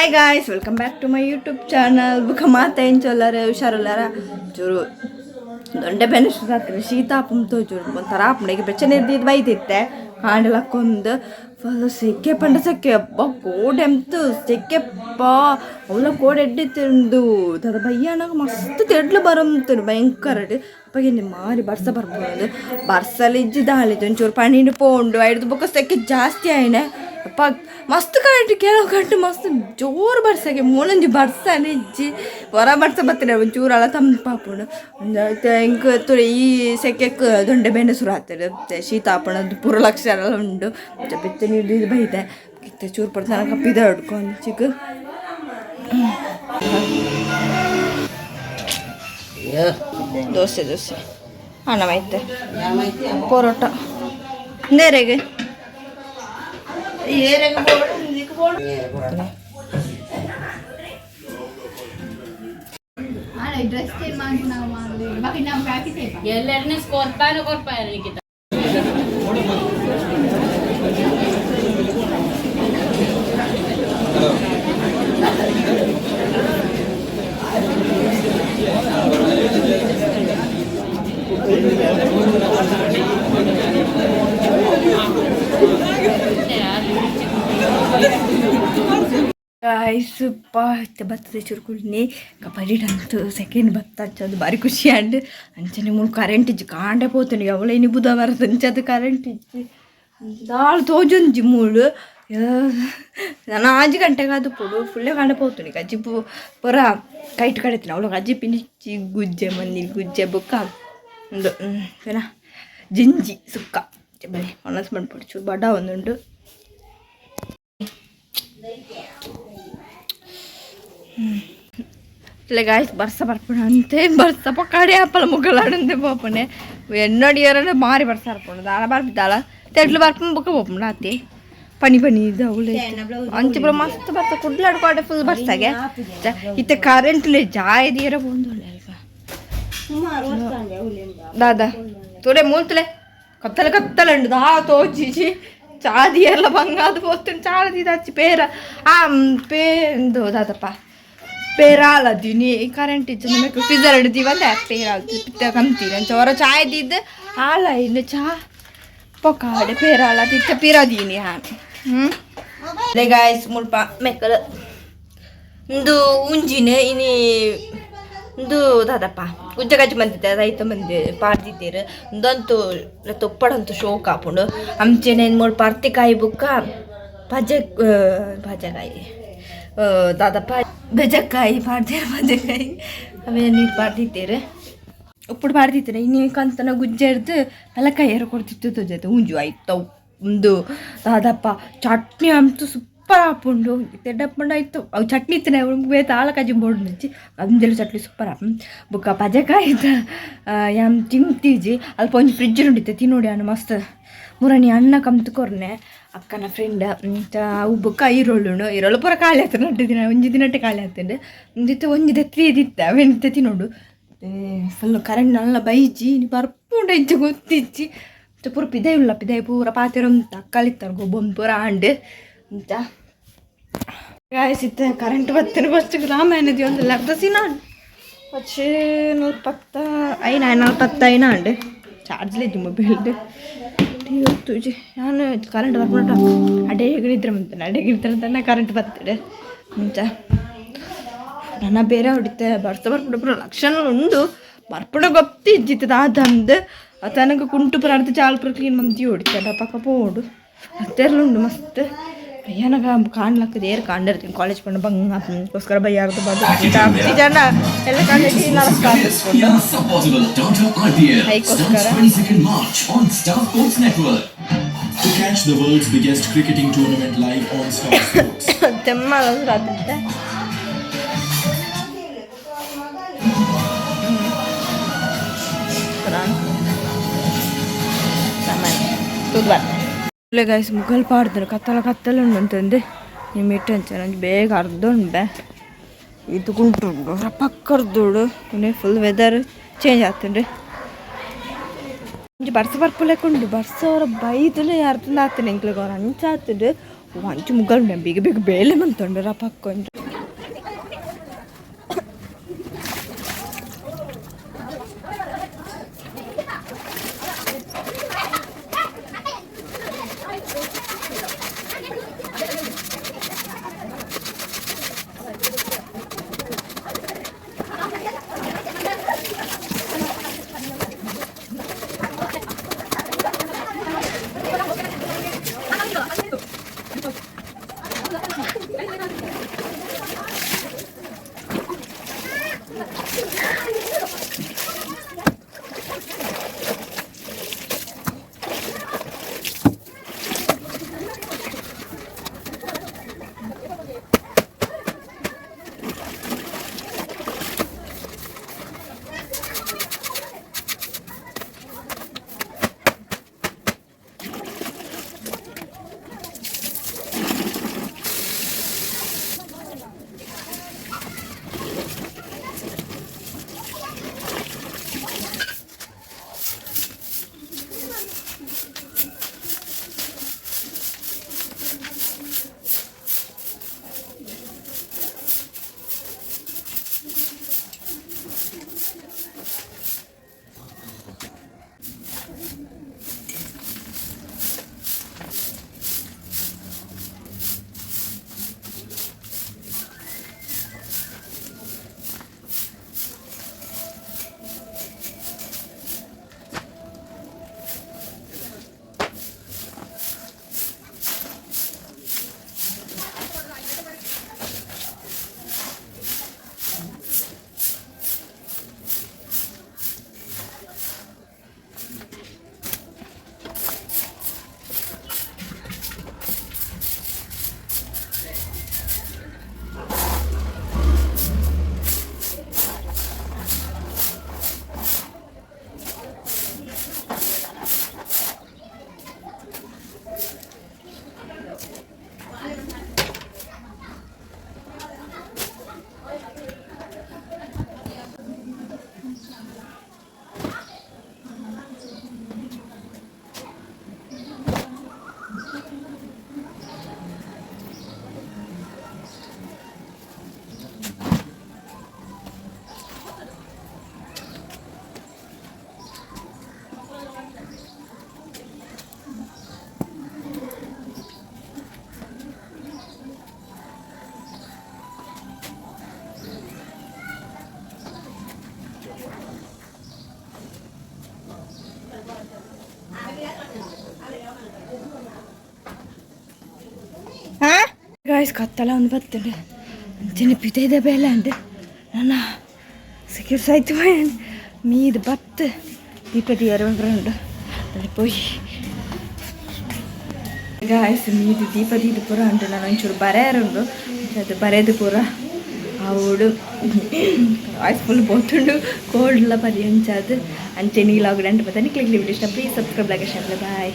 Hi guys, welcome back to my YouTube channel. ಬುಕ್ಕ ಮಾತ ಎಂಚೊಲ್ಲಾರ ಹುಷಾರುಲ್ಲಾರ ಚೂರು ದೊಂಡೆ ಬೆನೆ ಶುರು ಶೀತ ಆಪುಂಡು ಚೂರು ಒಂಥರ ಆಪುಂಡು. ಬೆಚ್ಚನೆ ಇದ್ದಿದ್ದು ಬೈದಿತ್ತೆ ಕಾಂಡಲಕ್ಕೊಂದು ಫುಲ್ ಸೆಕೆ ಪಂಡ ಸೆಕೆ ಅಬ್ಬ ಕೋಡೆ ಎಂತು ಸೆಕೆಪ್ಪ ಅವಳ ಕೋಡೆ ಎಡ್ಡಿತ್ತುಂಡು ದಾದ ಬಯ್ಯಾನಾಗ ಮಸ್ತ್ ತೆಡ್ಲು ಬರಂತು ಭಯಂಕರ. ಅಪ್ಪಗೆ ಮಾರಿ ಬರ್ಸ ಬರ್ಬೋದು ಬರ್ಸಲಿಜ್ಜಿ ದಾಳಿದ್ದು ಒಂಚೂರು ಪಣಿಂಡು ಪೋಂಡು ಐಡ್ದು ಬೊಕ್ಕ ಸೆಕೆ ಜಾಸ್ತಿ ಆಯ್ನೆ ಅಪ್ಪ. ಮಸ್ತ್ ಕರೆಂಟ್ ಕೆಲವು ಗಂಟೆ ಮಸ್ತ್ ಜೋರು ಬರ್ಸಗೆ ಮೂಲೊಂಜಿ ಬರ್ಸನೆ ಇಜ್ಜಿ ಹೊರ ಬರ್ಸ ಬತ್ತಿನ ಒಂಚೂರು ಅಲ್ಲ ತಂಪಾಪುಂಡು. ಎಂಕ್ ತುಳಿ ಈ ಸೆಕೆಕ್ ದೊಂಡೆ ಬೇನೆ ಶುರು ಆಗ್ತದೆ, ಶೀತ ಆಪುಂಡು, ಪೂರ ಲಕ್ಷಣ ಉಂಡು. ಬೆಚ್ಚ ನೀರು ಇದು ಬೈದೆ ಕಿತ್ತೆ ಚೂರು ಪಡ್ತಾನ ಕಪ್ಪಿದ ಹಿಡ್ಕೊಂಡು ಚಿಕ್ಕ ದೋಸೆ ದೋಸೆ ಅಣ್ಣ ಮೈತೆ ಪರೋಟ ನೇರೆಗೆ. ಎಲ್ಲರನ್ನೂ ಕೊರ್ಪಾನು ಕೊರ್ಪಾಯ ನಿಖಿತ. ಗಾಯ್ಸ್ ಇತ್ತೆ ಬತ್ತದ ಚುರುಕುಲ್ನಿ ಕಬಡ್ಡಿ ಸೆಕೆಂಡ್ ಬತ್ತ ಅಂಚದು ಬಾರಿ ಖುಷಿ ಆಂಡ್. ಅಂಚನೆ ಮೂಲು ಕರೆಂಟ್ ಇಜ್ಜಿ, ಕಾಂಡೆ ಪೋತುಂಡು. ಅವಳ ಇನಿ ಬುಧವಾರ ಅಂಚದು ಕರೆಂಟ್ ಇಜ್ಜಿ, ದಾಲ್ ತೋಜೊಂಜಿ ಮೂಲು. ನಾನು 5 ಗಂಟೆಗೆ ಅದು ಪೋಡು ಫುಲ್ಲೇ ಕಾಂಡೆ ಪೋತುಂಡು. ಕಜ್ಜಿಪು ಪೂರ ಕೈಟ್ ಕಡೆತಿನ ಅವಳು ಕಜ್ಜಿಪು ಪಿನಿಚ್ಚಿ ಗುಜ್ಜೆ ಮಂದಿ ಗುಜ್ಜೆ ಬೊಕ್ಕ ಉಂದು ಪೆನ ಜಿಂಜಿ ಸುಕ್ಕ ಬಲೆ ಒಣಸ್ ಮನ್ಪೊಡು. ಚೂರು ಬಡ ಒಂದುಂಡು. ಇಲ್ಲ ಗಾಯ್ಸ್, ಬರ್ಸ ಬರ್ಪುಣ ಅಂತೆ ಬರ್ಸ ಪಕ್ಕಾಡಿ ಆಪಲ ಮುಗಲಾಡುಂದೆ ಪೋಪುಣೆ ಎನ್ನಡಿಯರನೆ ಮಾರಿ ಬರ್ಸ ಬರ್ಪುಂಡು. ದಾಲ ಬರ್ಪಿದ್ದಾಲ ತೆಡ್ಲು ಬರ್ಪುಂಡು ಬೊಕ್ಕ ಪೋಪುಂಡು ಆತೆ ಪನಿ ಪನಿ ಇದು ಅವಳು ಅಂಚೆ ಪೂರ ಮಸ್ತ್ ಬರ್ಸ ಕುಡ್ಲಾಡ್ಕೋಡೆ ಫುಲ್ ಬರ್ಸಾಗೆ. ಇತ್ತೆ ಕರೆಂಟ್ ಲೇ ಜಾಯದಿಯರ ಪೋಂದುಲ್ಲೆ ಅಲ್ಪ ದಾದಾ ತೋಡೆ ಮೂಲ್ತಲೆ ಕತ್ತಲೆ ಕತ್ತಲೆ ಉಂಡು. ದಾ ತೋಜಿಜಿ ಚಾದಿಯೆಲ್ಲ ಬಂಗಾದ ಪೋತುಂಡು. ಚಾಲದಿ ಪೇರ ಆ ಪೇ ಇಂದು ದಾದಪ್ಪ ಪೇರಾಲ ದಿನಿ ಕರೆಂಟ್ ಇಜ್ಜಿ ನಮಗೆ ಫ್ರಿಜರ್ ಹಿಡ್ದೀವಂದೆ ಪೇರಾಲ್ ಪಿತ್ತ ಕಂತೀರಿ ಅಂಚ ಹೊರ ಚಾಯ್ ದಿದ್ದು ಆಲ ಇನ್ನು ಚಾ ಪೊಕಾಡೆ ಪೇರಾಲ ತಿತ್ತ ಪಿರದೀನಿ ಹಾನ್. ಹ್ಞೂ ಗಾಯ್ಸ್, ಮುಲ್ಪ ಮೆಕ್ಕಲು ಇಂದು ಉಂಜಿನ ಇನಿ ಇಂದು ದಾದಪ್ಪ ಗುಜ್ಜ ಗಜ್ಜಿ ಬಂದಿದ್ದೆ ರೈತ ಮಂದಿ ಪಾಡ್ದಿದ್ದೀರು. ಇಂದಂತೂ ತುಪ್ಪಡಂತೂ ಶೋಕ್ ಆಪುಂಡು. ಅಂಚೆನೆ ಮುಲ್ಪ ಅರ್ತಿಕಾಯಿ ಬುಕ್ಕ ಪಜೆ ಪಜೆಕಾಯಿ ದಾದಪ್ಪ ಬೆಜಕ್ಕಾಯಿ ಪಾಡ್ದೇರು, ಬಜೆಕಾಯಿ ಆಮೇಲೆ ನೀರು ಪಾಡ್ದಿದ್ದೀರು, ಉಪ್ಪುಡು ಪಾಡ್ದಿತ್ತಾರೆ. ಇನ್ನು ಕಂತನ ಗುಜ್ಜೆ ಹಿಡ್ದು ಪೆಲಕಾಯಿ ಏರ ಕೊಡ್ತಿತ್ತು ಜೊತೆ ಉಂಜು ಆಯ್ತು. ಉಂದು ದಾದಪ್ಪ ಚಟ್ನಿ ಅಂತೂ ಸೂಪರ್ ಆಪುಂಡು. ತೆಡ್ಡಪ್ಪಂಡು ಆಯ್ತು ಅವು ಚಟ್ನಿ ಇತ್ತನೆ ಬೇತ ಆಲ ಕಜ್ಜಿ ಬೋರ್ಡ್ ಅಂದೆಲ್ಲ ಚಟ್ನಿ ಸೂಪರ್ ಆಪ್. ಬುಕ್ಕ ಪಜೆಕಾಯಿದ ಯಾಮ್ ತಿಂತೀಜಿ. ಅಲ್ಪ ಒಂಜಿ ಫ್ರಿಜ್ ಉಂಡಿತ್ತೆ ತಿನ್ನೋಡಿ ಅಣ್ಣ ಮಸ್ತ್ ಮುರಣಿ ಅಣ್ಣ ಕಮ್ತು ಕೊರ್ನೆ ಅಕ್ಕನ ಫ್ರೆಂಡ್. ಅವು ಬೊಕ್ಕ ಈರುಳ್ಳುಂಡು, ಈರುಳ್ಳು ಪೂರ ಖಾಲಿ ಆಯ್ತು. ನಟ್ಟು ದಿನ ಒಂಜಿ ದಿನಟ್ಟೆ ಖಾಲಿ ಆತುಂಡು. ಒಂಜಿತ್ತೆ ಒಂಜಿ ದೆತ್ತಿ ದಿತ್ತ ಅವೆಂತ ತಿನ್ನೋಡು. ಫುಲ್ ಕರೆಂಟ್ ನಲ್ಲ ಬೈಜಿ ಇನಿ ಬರ್ಪುಂಡು ಇಂಚ ಗೊತ್ತಿಜ್ಜಿ. ಪೂರ ಪಿದೈ ಉಲ್ಲ ಪಿದೈ ಪೂರ ಪಾತೆರ ಉಂತ ಅಕ್ಕಲಿತ್ತಾರೆ ಗೊಬ್ಬೊಂದು ಪೂರ ಆಂಡ್ ಅಂತ. ಗಾಯ್ಸ್, ಇತ್ತೆ ಕರೆಂಟ್ ಬತ್ತಿನ ಫಸ್ಟ್ ರಾಮಾಯಣ ಒಂದು ಅರ್ಧ ಸಿನ ಪಚ್ಚೆ 45 45 ಅಂಡ್ ಚಾರ್ಜ್ ಮೊಬೈಲ್ ತುಜಿ. ನಾನು ಕರೆಂಟ್ ಬರ್ಪುಂಟ ಅಡೇ ನಿದ್ರೆ ಬಂತಾನೆ ಅಡೇ ನಿದ್ರೆ ಕರೆಂಟ್ ಬರ್ತದೆ ಮುಂಚ ನನ್ನ ಬೇರೆ ಹೊಡಿತೆ ಬರ್ತ ಬರ್ಪುಂಡು ಪೂರ ಲಕ್ಷಣ ಉಂಡು ಬರ್ಪುಂಡ ಗೊತ್ತಿ ಇಜ್ಜಿತ್ತದ ಆದಂದು ತನಕ ಕುಂಟು ಪುರ ಅರ್ಧ ಚಾಲ್ ಪೂರ ಕ್ಲೀನ್ ಮಂದಿ ಹೊಡಿತೆ ಪಕ್ಕ ಪೋಡು ಹತ್ತೆರ್ಲ ಉಂಡು ಮಸ್ತ್. ಭಯಾನಕ ಕಾಣ್ಲಕ್ಕದ ಏರ್ ಕಾಂಡಿರ್ತೀನಿ ಕಾಲೇಜ್ ಪಂಡ ಬಂಗ ಅದಕ್ಕೋಸ್ಕರ ಬಯ್ಯಾರ್ದು ಬಂದು ಜನ ಎಲ್ಲ ಕಾಂಡಿ ನರಕ. Possible Tata IPL ಐಕೋಸ್ಕರ. Starts 22nd March on Star Sports Network. To catch the world's biggest cricketing tournament live on Star Sports. ತೆಮ್ಮಲ ರಾತ್ರಿ ಗಾಯ್ಸ್, ಮುಗಲ್ ಪಾಡ್ದನು ಕತ್ತಲ ಕತ್ತಲ ಉಂಡು ಅಂತಂದು ನಿಮ್ಮ ಇಟ್ಟು ಅಂಚ ನಂಜಿ ಬೇಗ ಅರ್ಧ ಉಂಡೆ ಇದು ಕುಂಟುಂಡು ಪಕ್ಕರ್ದುಡು. ಫುಲ್ ವೆದರ್ ಚೇಂಜ್ ಆಗ್ತುಂಡು. ಒಂಜಿ ಬರ್ಸ ಬರ್ಪುಲೆಕ ಉಂಡು. ಬರ್ಸ ಅವರ ಬೈದುಲೆ ಅರ್ಧ ಆತುಂಡು ಎಂಕ್ಲೆಗ್ ಅವರ ಅಂಚ ಆತುಂಡು. ಅಂಚು ಮುಗ್ಗಲ್ ಬೇಗ ಬೇಗ ಬೇಲೆ ಮಂತೊಂಡರ ಪಕ್ಕೊಂದು. ಗಾಯ್ಸ್, ಕತ್ತಲ ಒಂದು ಬತ್ತಂಡು ಅಂಚನೆ ಪಿತೈದ ಬೇಲೆ ಅಂಡ್ ನನ್ನ ಸೆಕ್ಯೂರ್ ಸಾಯ್ತು. ಮೀದು ಬತ್ತು ದೀಪ ದಿಯರ ಉಂಡು ಅಲ್ಲಿ ಪೋಯಿ. ಗಾಯ್ಸ್, ಮೀದು ದೀಪ ದೀದ ಪೂರ ಉಂಟು. ನಾನು ಒಂಚೂರು ಬರೆಯರುಂಡು, ಅದು ಬರೆದು ಪೂರ ಅವಳು. ವಾಯ್ಸ್ ಫುಲ್ ಪೋತುಂಡು, ಕೋಲ್ಡ್ಲ ಪರಿ ಅಂಚಾದ್. ಅಂಚೆ ನೀಲಾಗು ಅಂಟು ಬತ್ತ. ನಿಕ್ಲೆಗ್ ಇಷ್ಟ, please subscribe, like, share. Bye.